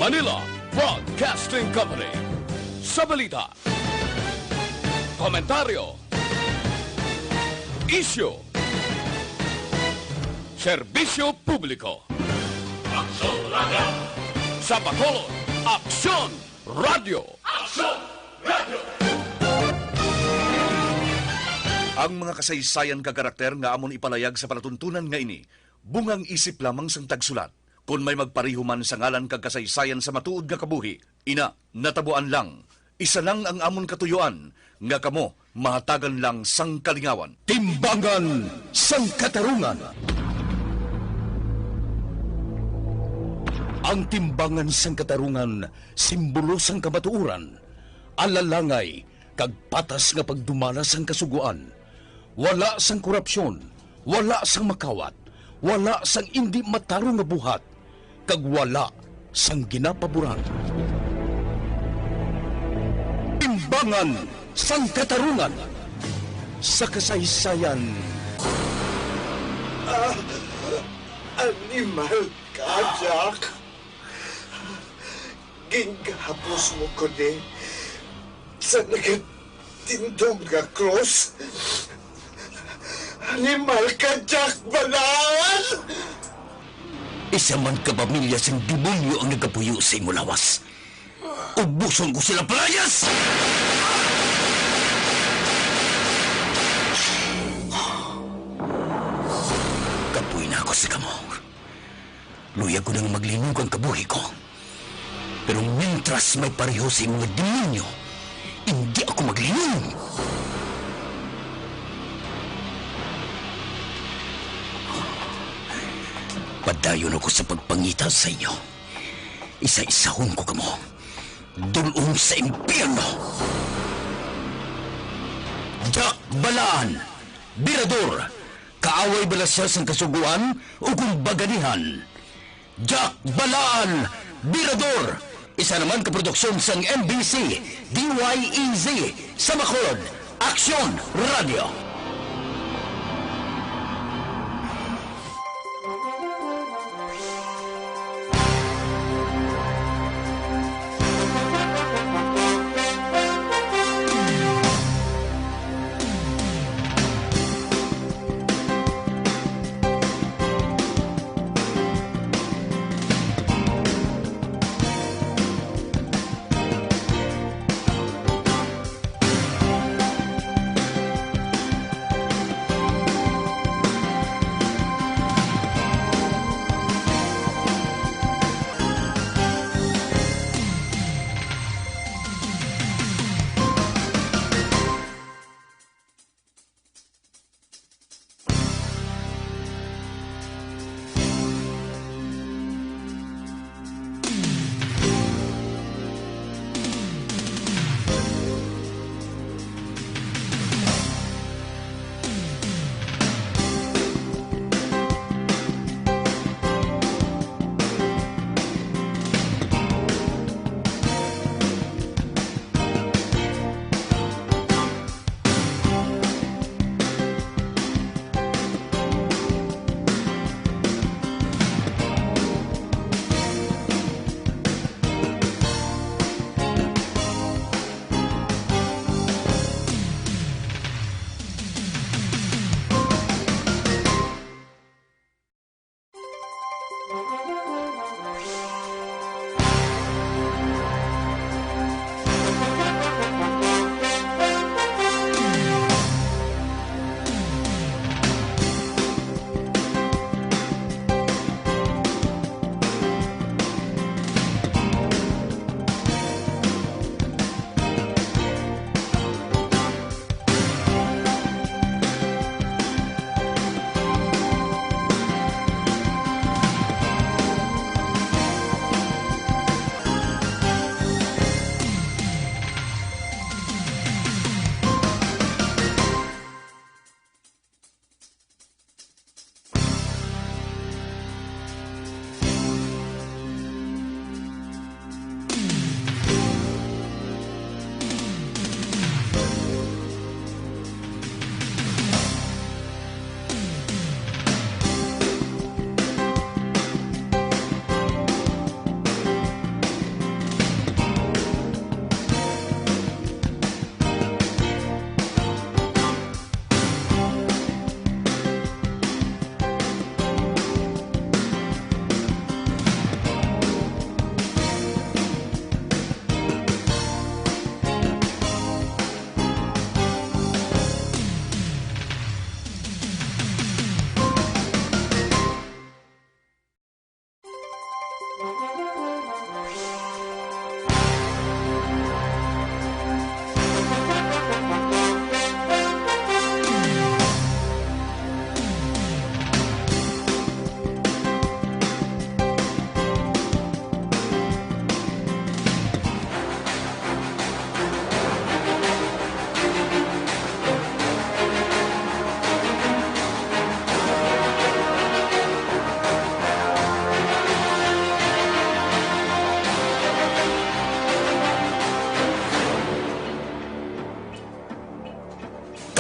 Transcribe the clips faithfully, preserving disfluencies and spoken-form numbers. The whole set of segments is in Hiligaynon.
Anila Broadcasting Company. Sa balita, komentaryo, isyu, serbisyo publiko. Aksyon Radio! Sa Bacolod, Aksyon Radio! Aksyon Radio! Ang mga kasaysayan kag karakter nga amon ipalayag sa palatuntunan nga ini, bungang isip lamang sang tagsulat. Kon may magpareho man sa ngalan kag kasaysayan sa matuod nga kabuhi, ina, natabuan lang. Isa lang ang amon katuyuan, nga kamo mahatagan lang sang kalingawan. Timbangan sang Katarungan. Ang timbangan sang katarungan, simbolo sang kamatuoran, alalangay, kag patas nga pagdumala sang Kasugoan. Wala sang korupsyon, wala sang makawat, wala sang indi matarong nga buhat, kag wala sang ginapaboran. Timbangan sang Katarungan sa kasaysayan. Ah, animal ka, Jack. Gingahapos mo ko ni sa nagatindog nga krus. Animal ka, Jack Balaan! Isa man ka pamilya sang demonyo ang nagapuyo sa imo lawas. Ubuson ko sila, palayas! Kapoy na ako sa kamo. Luyag ko nang maglinog ang kabuhi ko. Pero mintras may pareho sa imo nga demonyo, indi ako maglinog. Padayon ako sa pagpangita sa inyo. Isa-isahon ko kamo. Dul-ong sa impyerno. Jack Balaan, Birador, kaaway bala sia sang Kasugoan o kon baganihan? Jack Balaan, Birador, isa naman ka produksyon sang M B C, D Y E Z, sa Bacolod, Aksyon Radio.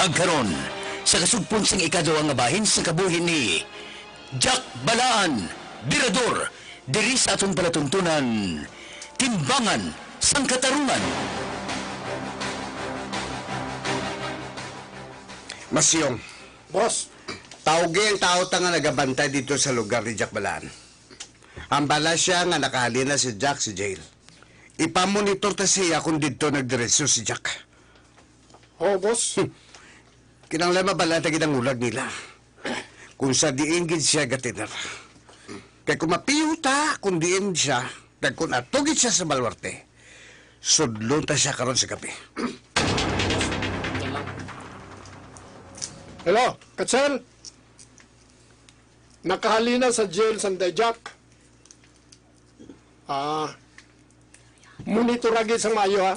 Agkaron, sa kasugpon sang ikaduha nga bahin sang kabuhi ni Jack Balaan, Birador, diri sa aton palatuntunan, Timbangan sang Katarungan. Masyong, Boss. Tawgi ang tawo ta nga nagabantay dito sa lugar ni Jack Balaan. Hambala siya nga nakahalin na si Jack sa jail. Ipamonitor ta siya kung didto nagdiretso si Jack. Oo, boss. Hmm. Kinahanglan mabal-an ta gid ang ulag nila. Kung sa diin gid siya gatiner. Kay kung mapiyo ta kung diin siya, kag kung ato gid siya sa baluarte, sudlon ta siya karon sa gabi. Hello, Katsel? Nakahalina sa jail sanday Jack. Ah, monitor lagi sang maayo, ha?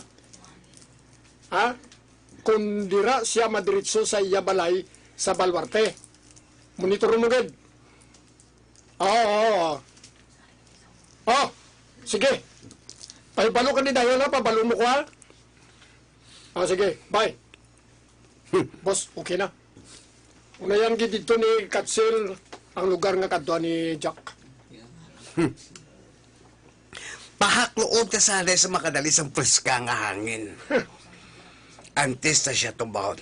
Ha? Kung dira siya madiretso sa iya balay sa baluarte, monitor mo gid. Oo, oo, oo. Oh, sige. Pahibalo ka ni dayon, ha? Pabalo mo ko, ha? Ah, sige. Bye. Boss, okay na. Unayan gid didto ni Katsil ang lugar nga kadtuan ni Jack. Pahakluon ta sana sa makadali sang preska nga hangin. Antes na siya tumbahon.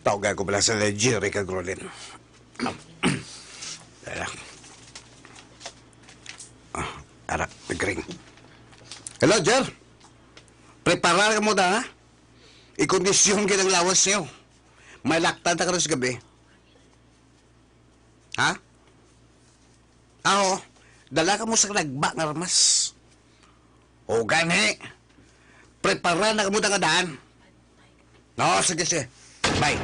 Tawgan ko bala sa Jerry kag Rolin. Ara. Ah, ara, nagring. Hello, Jer. Preparar ka mo da, ha? Ikondisyon gid ang lawas niyo. May laktan ta karon sa gabi. Ha? Aho, dala ka mo sa nagba nga armas. O gani, prepara na ka mo da nga daan. No, sige, sige. Bye.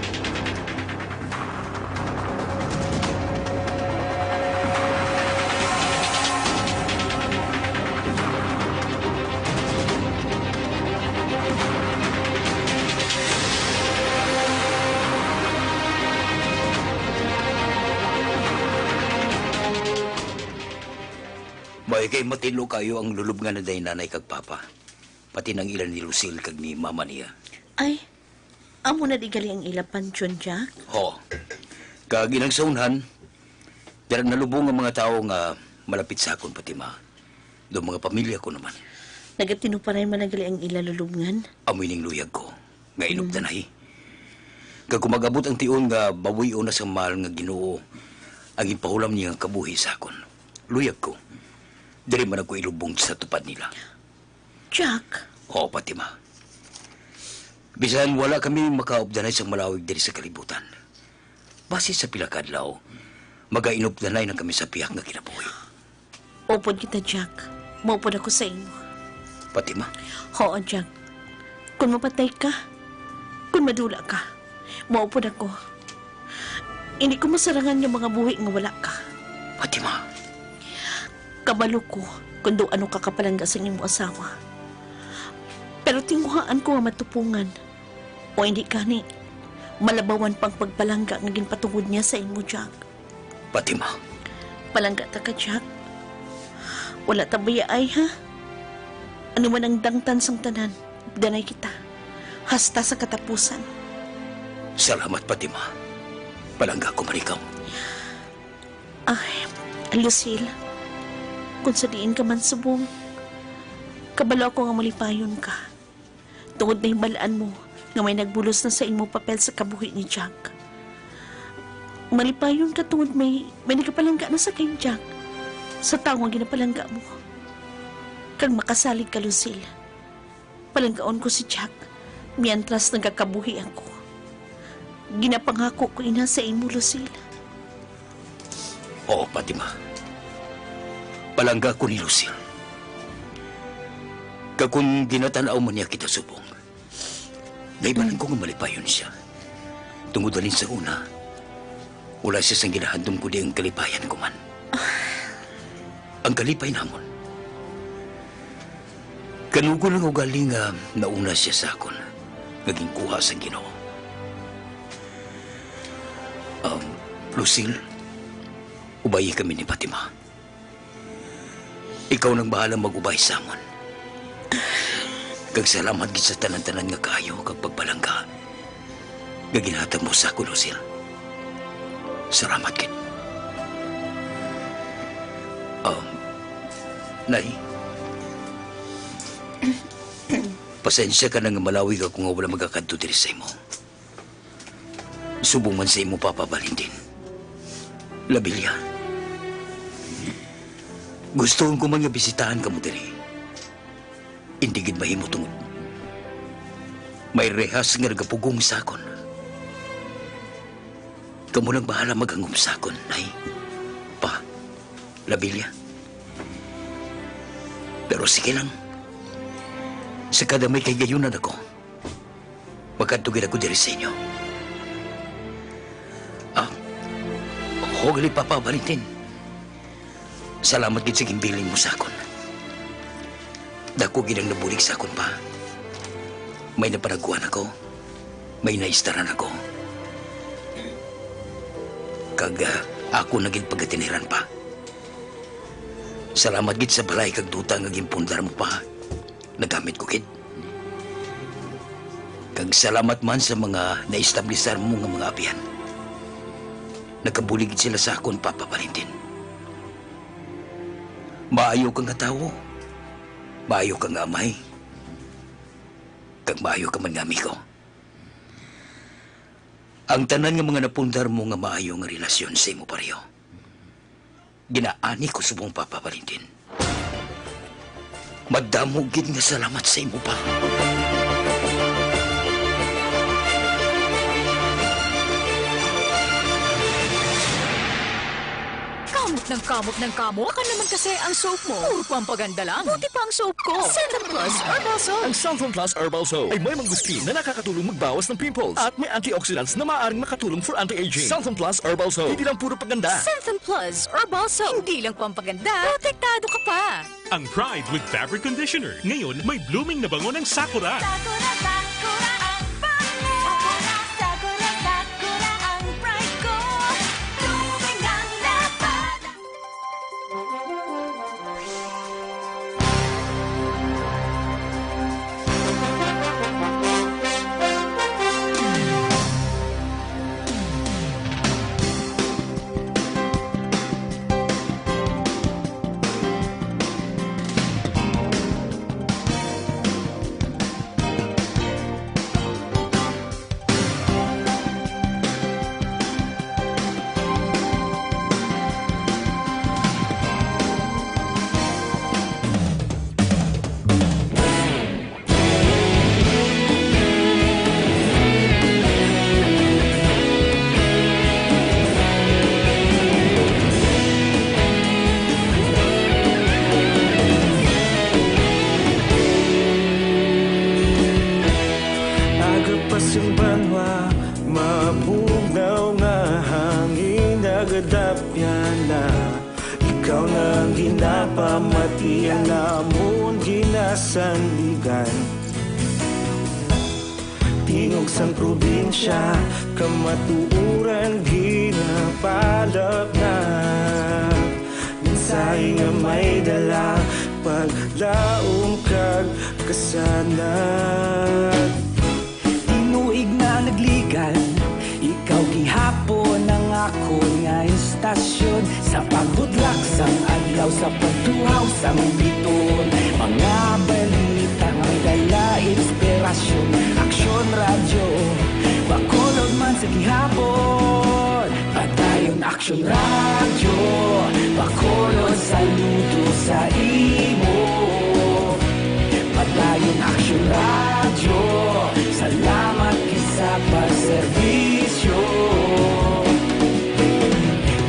May kay matilo kayo ang lulubngan na day nanay kag papa, pati nang ila ni Lucille kag ni mama niya. Ay, amo na di gali ang ila pansyon, Jack? Ho. Kag inang sa unhan, dira nalubong ang mga tawo nga malapit sa akon, Fatima. Do mga pamilya ko naman. Nagatinuparay man na gali ang ila lulubngan? Amoy ning luyag ko, nga inupdanay. Kag kung mag-abot ang tion nga babuy-on na sa mahal nga Ginoo ang ginpahulam niya nga kabuhi sa akon, luyag ko, diri man ako ilubong sa tupad nila. Jack? Oo, Fatima. Bisan wala kami makaupdanay sang malawig diri sa kalibutan, basi sa pila ka adlaw, magainupdanay na kami sa pihak nga kinabuhi. Upod kita, Jack. Maupod ako sa imo. Fatima? Oo, Jack. Kung mapatay ka, kung madula ka, maupod ako. Hindi ko masarangan nga mga buhi nga wala ka. Fatima. Kabalo ko kung do ano ka kapalangga sa imo asawa. Pero tinguhaan ko nga matupungan. O hindi gani, malabawan pang pagpalangga nga ginpatungod niya sa imo, Jack. Fatima. Palangga ta ka, Jack. Wala ta bayaay, ha? Ano man ang dangtan sang tanan, danay kita. Hasta sa katapusan. Salamat, Fatima. Palangga ko man ikaw. Ay, Lucille, kung sa diin ka man subong, kabalo ako nga malipayon ka. Tungod nahibal-an mo nga may nagbulos na sa imo papel sa kabuhi ni Jack. Malipayon ka tungod may, may nagapalangga na sa kay Jack, sa tawo nga ginapalangga mo. Kag makasalig ka, Lucille. Palanggaon ko si Jack, mientras nagakabuhi ako. Ginapangako ko ina sa imo, Lucille. Oo, Fatima. Palangga ko ni Lucille. Kag kung ginatan-aw man niya kita subong, naibanan ko nga malipayon siya. Tungod halin sa una, wala siya sang ginahandom kundi ang kalipayan ko man. Ang kalipay namon. Kanugon ang ugali nga nauna siya sa akon, nga ginkuha sang Ginoo. Um, Lucille, ubayi kami ni Fatima. Ikaw nang bahala mag-ubay sa amon. Kag salamat gid sa tanan-tanan nga kaayo kag pagpalangga nga ginhatag mo sa akon, Lucille. Salamat gid. Um, Nay, pasensya ka na nga malawig ako nga wala magakadto diri sa imo. Subong man sa imo, Papa Valentin. Labilia, gusto ko man nga bisitahan kamo diri. Indi gid mahimo tungod may rehas nga nagapugong sa akon. Kamo lang bahala maghangop sa akon, Nay, Pa, Labilia. Pero sige lang. Sa kada may kahigayunan ako, makadto gid ako diri sa inyo. Ah, huwag ni Papa Valentin. Salamat gid sa ginbilin mo sa akon. Dako gid ang nabulig sa akon, Pa. May napanaguan ako. May naistaran ako. Kag, ah, ako na gid pagkatiniran, Pa. Salamat gid sa balay kag duta nga ginpundar mo, Pa. Nagamit ko gid. Kag salamat man sa mga naestablisar mo nga mga abyan. Nagkabulig gid sila sa akon, Papa Valentin. Maayo ka nga tawo, maayo ka nga amay, kag maayo ka man nga amigo. Ang tanan nga mga napundar mo nga maayo nga relasyon sa imo pareho, ginaani ko subong, Papa Valentin. Madamo gid nga salamat sa imo, Pa. Kamot ng kamot ng kamot. Baka naman kasi ang soap mo. Puro pampaganda lang. Buti pa ang soap ko. Cellphone Plus Herbal Soap. Ang Cellphone Plus Herbal Soap ay may mangosteen na nakakatulong magbawas ng pimples at may antioxidants na maaaring makatulong for anti-aging. Cellphone Plus Herbal Soap. Hindi lang puro paganda. Cellphone Plus Herbal Soap. Hindi lang pampaganda, protektado ka pa. Ang Pride with Fabric Conditioner. Ngayon, may blooming na bango ng sakura. Sakura, sakura ang bango. Sakura, sakura, sakura ang pride ko. Blooming ang lahat. Aga pa sing banwa, mabugnaw nga hangin nagadapyan na. Ikaw na ang ginapamati, ang amon ginasandigan. Tingog sang probinsya, kamatuoran ginapalapnat. Mensahe nga may dala, paglaom kag kasanag. Tinuig na nagligan, ikaw gihapon ang akon nga istasyon. Sa pagbutlak sang adlaw, sa pagtuhaw sang biton, mga balita may dala inspirasyon. Aksyon Radyo, Bacolod man sa gihapon. Padayon Aksyon Radyo, Bacolod, saludo sa imo. Padayon Aksyon Radyo, salamat gid sa pagserbisyo.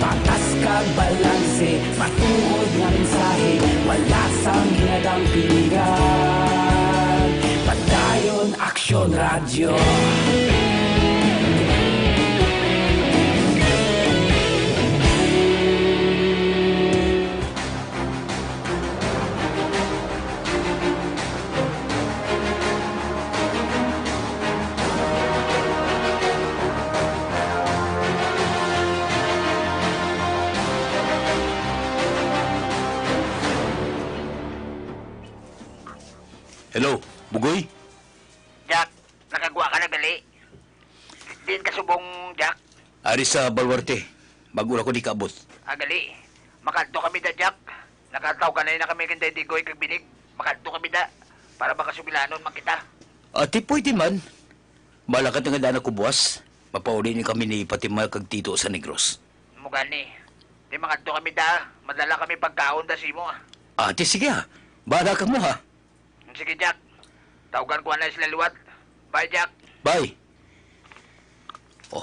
Patas kag balanse, matuod nga mensahe, wala sang ginadampingan. Padayon Aksyon Radyo. Hello, Bugoy? Jack, nakagwa ka na gali? Diin ka subong, Jack? Ari sa Baluarte. Bag-o lang ko di kaabot. Ah, gali. Makadto kami da, Jack. Nakatawgan na kami kay Digoy kag Binig. Makadto kami da. Para makasugilanon man kita. Ati, pwede man. Malakat nga daan ako buwas. Mapauli ni kami ni Fatima kag Tito sa Negros. Mo gani. Di makadto kami da. Madala kami pagkaon da sa imo, ah. Ati, sige, ah. Bahala ka mo, ha? Sige, Jack. Tawgan ko na sila liwat. Bye, Jack. Bye. Oh.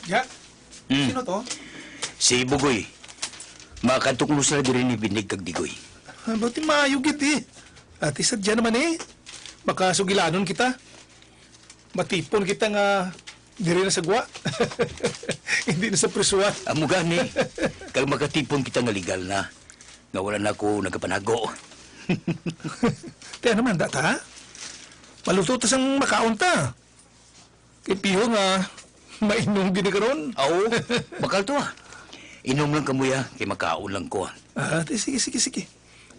Jack? Hmm. Sino to? Si Bugoy. Makadto kuno sila diri ni Binig kag Digoy. Ah, buti maayo gid, eh. Ati, sadya naman, eh. Makasugilanon kita. Matipon kita nga diri na sa gwa. Hindi na sa prisuhan. Amo gani. Kag makatipon kita nga legal na. Nga wala na ako nagapanago. Tiyan naman, data, ha? Maluto ta sang makaon ta. Kay piho nga mainom gini karon. Aw, bakal to, ah. Inom lang kamo, ya, kay makaon lang ko, ah. Ah, ti, sige, sige, sige.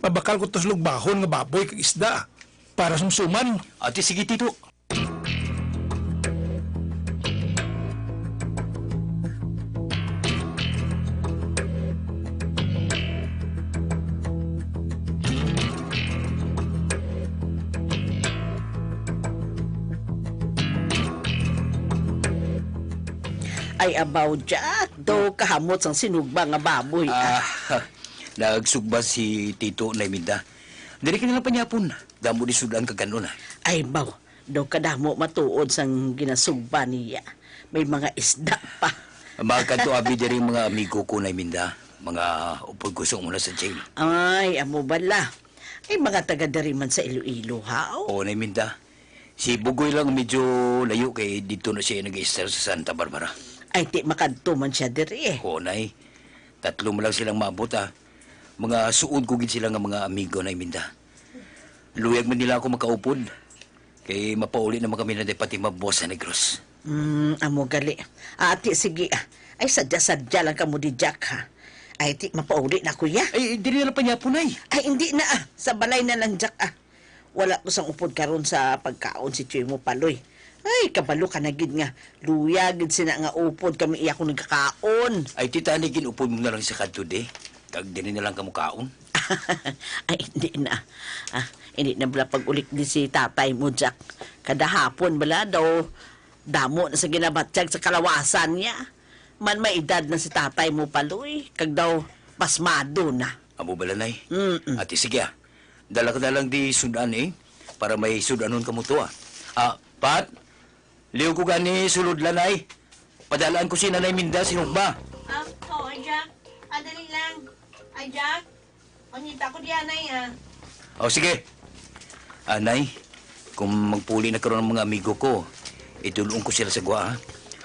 Mabakal ko tos lugbahon nga baboy kag isda para sumsuman. Ati, sige, Tito. Ay, abaw, Jack, daw kahamot sang sinugba nga baboy, ah. Ah, nagsugba si Tito, Nay Minda. Diri ka na lang panyapon. Damo di sud-an kag kan-on, ah. Ay, baw, daw kadamo matuod sang ginasugba niya. May mga isda pa. Makadto abi diri mga amigo ko, Nay Minda. Mga upod ko sa una sa jail. Ay, amo bala. Ay, mga taga diri man sa Iloilo, ha? Oo, Nay Minda. Si Bugoy lang medyo layo kay dito na siya nag-i-stay sa Santa Barbara. Ay, ti makadto man siya diri, eh. Oo, Nay. Tatlo man lang silang maabot, ah. Mga suod ko gid sila nga mga amigo, Nay Minda. Luyag man nila ako makaupod. Kay mapauli naman kami na di pati mabuwas sa Negros. Hmm, amo gali. Ah, ti, sige, ah. Ay, sadya-sadya lang kamo di, Jack, ha? Ay, ti, mapauli na, kuya. Ay, dili na lang panyapon, Nay. Ay, hindi na, ah. Sa balay na lang, Jack, ah. Wala ko sang upod karon sa pagkaon si Chuy mo, Paloy. Ay, kabalo ka na gid nga luya gid sina nga upod kami iya kung nagkakaon. Ay, ti, tani gin-upod mo na lang sa kadto, de. Kag diri na lang kamo kaon. Ay, hindi na. Ah, hindi na bala pag-ulik di si tatay mo, Jack. Kada hapon bala daw damo na sa ginabatyag sa kalawasan niya. Man may edad na si tatay mo, Paloy, kag daw pasmado na. Amo bala, Nay? Mm-mm. Ati, sige, ah. Dala ka na lang di sud-an, eh, para may sud-anon kamo to, ah. Ah, Pat, liw ko gani sulod, Lanay. Padalaan ko si Nanay Minda, si Hugba. Ah, oo, Jack. Ah, dali lang. Ah, Jack, mangita ko di anay, ah. Oh, sige. Anay, kung magpuli na karon ang mga amigo ko, idulong ko sila sa gwa, ha?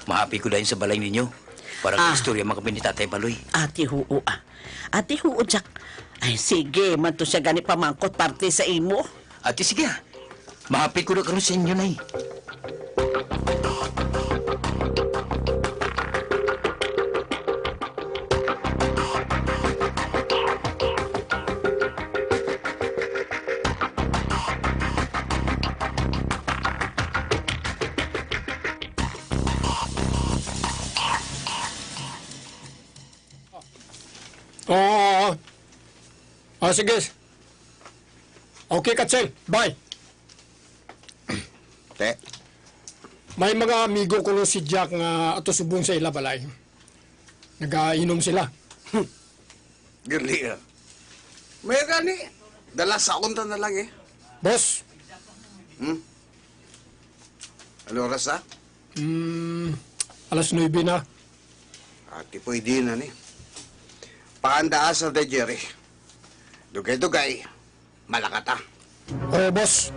Mahapi ko dayon sa balay ninyo para Ah. istorya man kami ni Tatay Paloy. Ati, huo, ah. Ati, huo, Jack. Ay, sige, man to siya gani pamangkot parte sa imo. Ati, sige, ah. Mahapi ko na karon sa inyo, Nay. Oo. Ah, sige. Okay, Katsel. Bye. Te. May mga amigo ko no si Jack nga ato subong sa ila balay. Nagainom sila. Gali, ah. May gani. Dala sa unta na lang, eh. Boss. Hmm? Ano oras na? Hmm, alas nuebe na. Ati, pwede na ni. Paandaa sa de Jerry. Dugay-dugay, malakata. Oo, boss.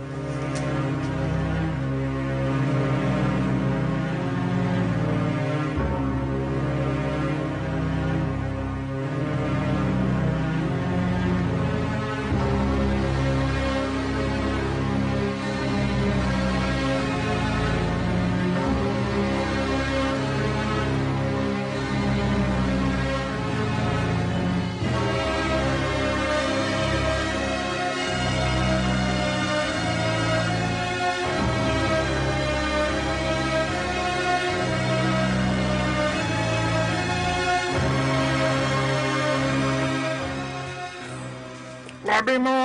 Grabe mo,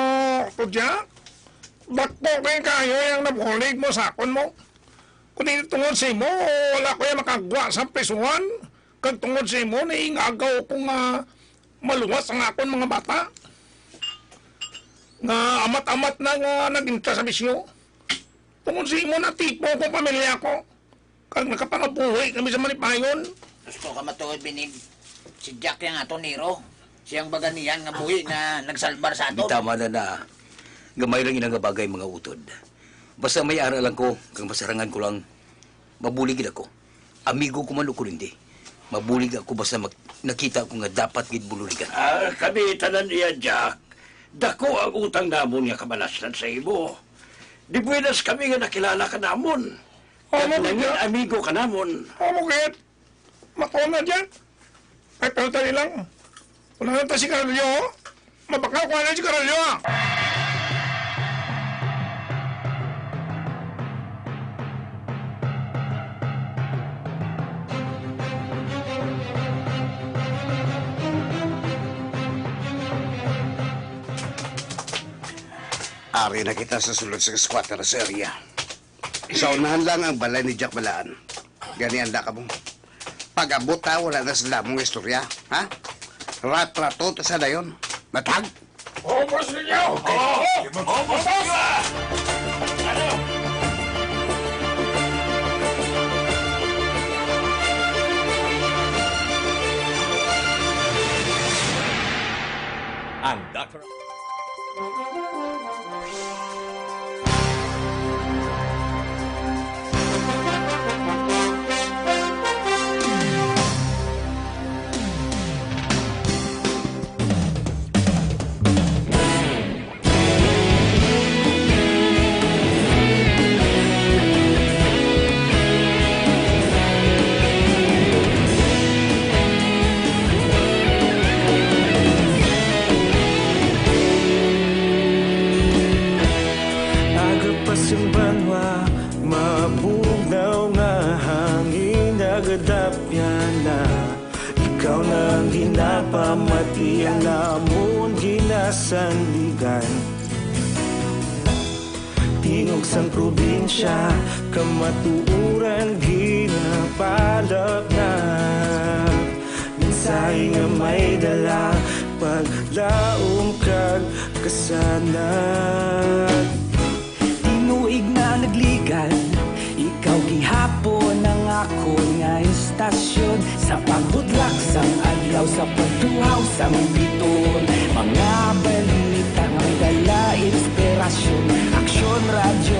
Utod Jack. Dako kay kayo ang nabulig mo sa akon mo. Kung hindi tungod sa imo, wala ko yung makagwa sa prisuhan. Kag tungod sa imo, naingagaw ko nga maluwas ang akon mga bata. Nga amat-amat na nga naginta sa bisyo. Tungod sa imo, natipo ko pamilya ko. Kag nakapangabuhi kami sa malipayon. Gusto ka matuod, Binig? Si Jack yang aton hero. Siyang baganihan nga buhi nga nagsalbar sa aton. Di tama na na. Gamay lang ina nga bagay, mga utod. Basta may ara lang ko, kag masarangan ko lang, mabulig gid ako. Amigo ko man o kon hindi, mabulig ako basta mak-, nakita ko nga dapat gid bululigan. Ah, kami tanan iya, Jack. Dako ang utang namon nga kabalastan sa imo. Di buenas kami nga nakilala ka namon. Amo Kag nangin gid. Amigo ka namon. Amo gid. Matuod na dyan. Ay, pero dali lang. Wala na ta si Carlo. Mabaka ko na si Carlo. Ari na kita sa sulod sa squatters area. Sa unahan lang ang balay ni Jack Balaan. Gani, handa kamo. Pag-abot ta, wala na sila mong istorya, ha? Rat-ratot sa dayon. Matag? Ubos ninyo! Okay. Oo! Sige, mag- Ubos ninyo! Ano? Ang Doctor Aga pa sing banwa, mabugnaw nga hangin nagadapyan na. Ikaw na ang ginapamati, ang amon ginasandigan. Tingog sang probinsya, kamatuoran ginapalapnap. Mensahe nga may dala, paglaom kag kasanag. Tinuig na nagligan, ikaw gihapon ang akon nga istasyon. Sa pagbudlak sang adlaw, sa pagtuhaw sang biton, mga balita nga may dala inspirasyon. Aksyon Radyo,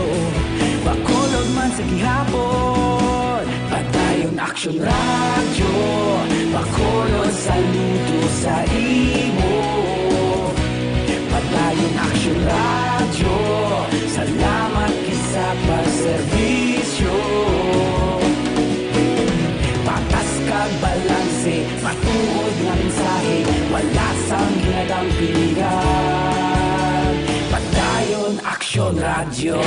Bacolod man sa gihapon. Padayon Aksyon Radyo, Bacolod, saludo sa imo. Padayon Aksyon Radyo, salamat gid sa pagserbisyo. Patas kag balanse, matuod nga mensahe, wala sang ginadampingan. Padayon Aksyon Radyo.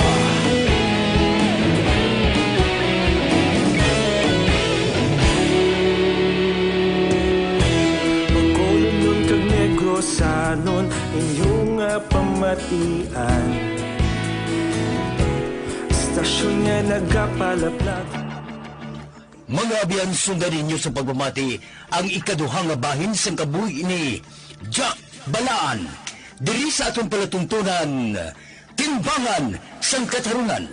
Bacolodnon kag Negrosanon, inyo nga pamatian. Istasyon nga nagapalaplag. Mga abyan, sundan ninyo sa pagpamati ang ikaduha nga bahin sang kabuhi ni Jack Balaan, diri sa aton palatuntunan, Timbangan sang Katarunan.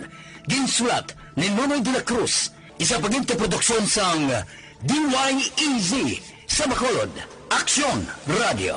Ginsulat ni Nonoy de la Cruz, isa pagin ta produksyon sang D Y E Z sa Bacolod, Aksyon Radio.